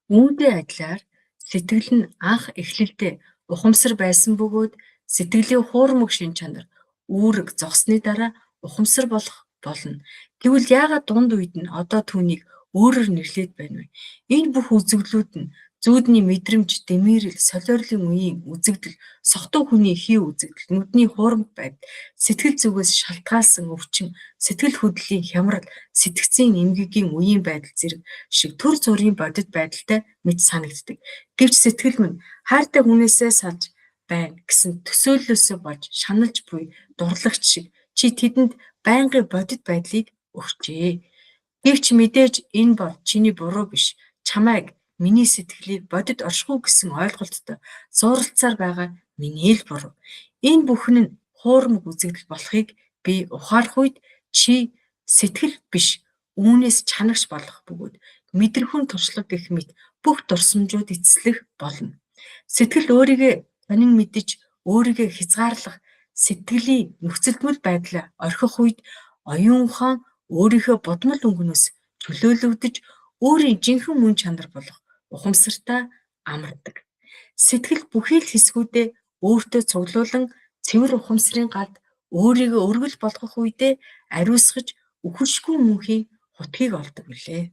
Үүнтэй адилаар сэтгэл нь анх эхлэлдээ ухамсар байсан бөгөөд сэтгэлийн хуурмаг шинж чанар, үүрэг зогссоны дараа ухамсар болох болно. Тэгвэл яагаад дунд үед нь одоо түүнийг өөрөөр нэрлээд байна вэ? Энэ бүх үзэгдлүүд нь зүүдний мэдрэмж, дэмийрэл, солиорлын үеийн үзэгдэл, согтуу хүний хий үзэгдэл, нүдний хуурмаг байдал, сэтгэл зүгээс шалтгаалсан өвчин, сэтгэл хөдлөлийн хямрал, сэтгэцийн эмгэгийн үеийн байдал зэрэг шиг түр зуурын бодит байдалтай мэт санагддаг. Гэвч сэтгэл минь хайртай хүнээсээ салж байна гэсэн төсөөллөөсөө болж шаналж буй дурлагч шиг чи тэдэнд байнгын бодит байдлыг өгчээ. Гэвч мэдээж энэ бол чиний буруу биш. Чамайг миний сэтгэлийг бодит оршихгүй гэсэн ойлголттой зууралдсаар байгаа миний л буруу. Энэ бүхэн нь хуурмаг үзэгдэл болохыг би ухаарах үед чи сэтгэл биш үүнээс чанагч болох бөгөөд мэдрэхүйн туршлага гэх мэт бүх дурсамжууд эцэслэх болно. Сэтгэл өөрийгөө сонин мэдэж өөрийгөө хязгаарлах сэтгэлийн нөхцөлдмөл байдлаа орхих үед оюун ухаан өөрийнхөө будмал өнгөнөөс чөлөөлөгдөж өөрийн жинхэнэ мөн чанар болох ухамсартаа амардаг. Сэтгэл бүхий л хэсгүүдээ өөртөө цуглуулан цэвэр ухамсарын галд өөрийгөө өргөл болгох үедээ ариусгаж үхэлшгүй мөнхийн хутгийг олдог билээ.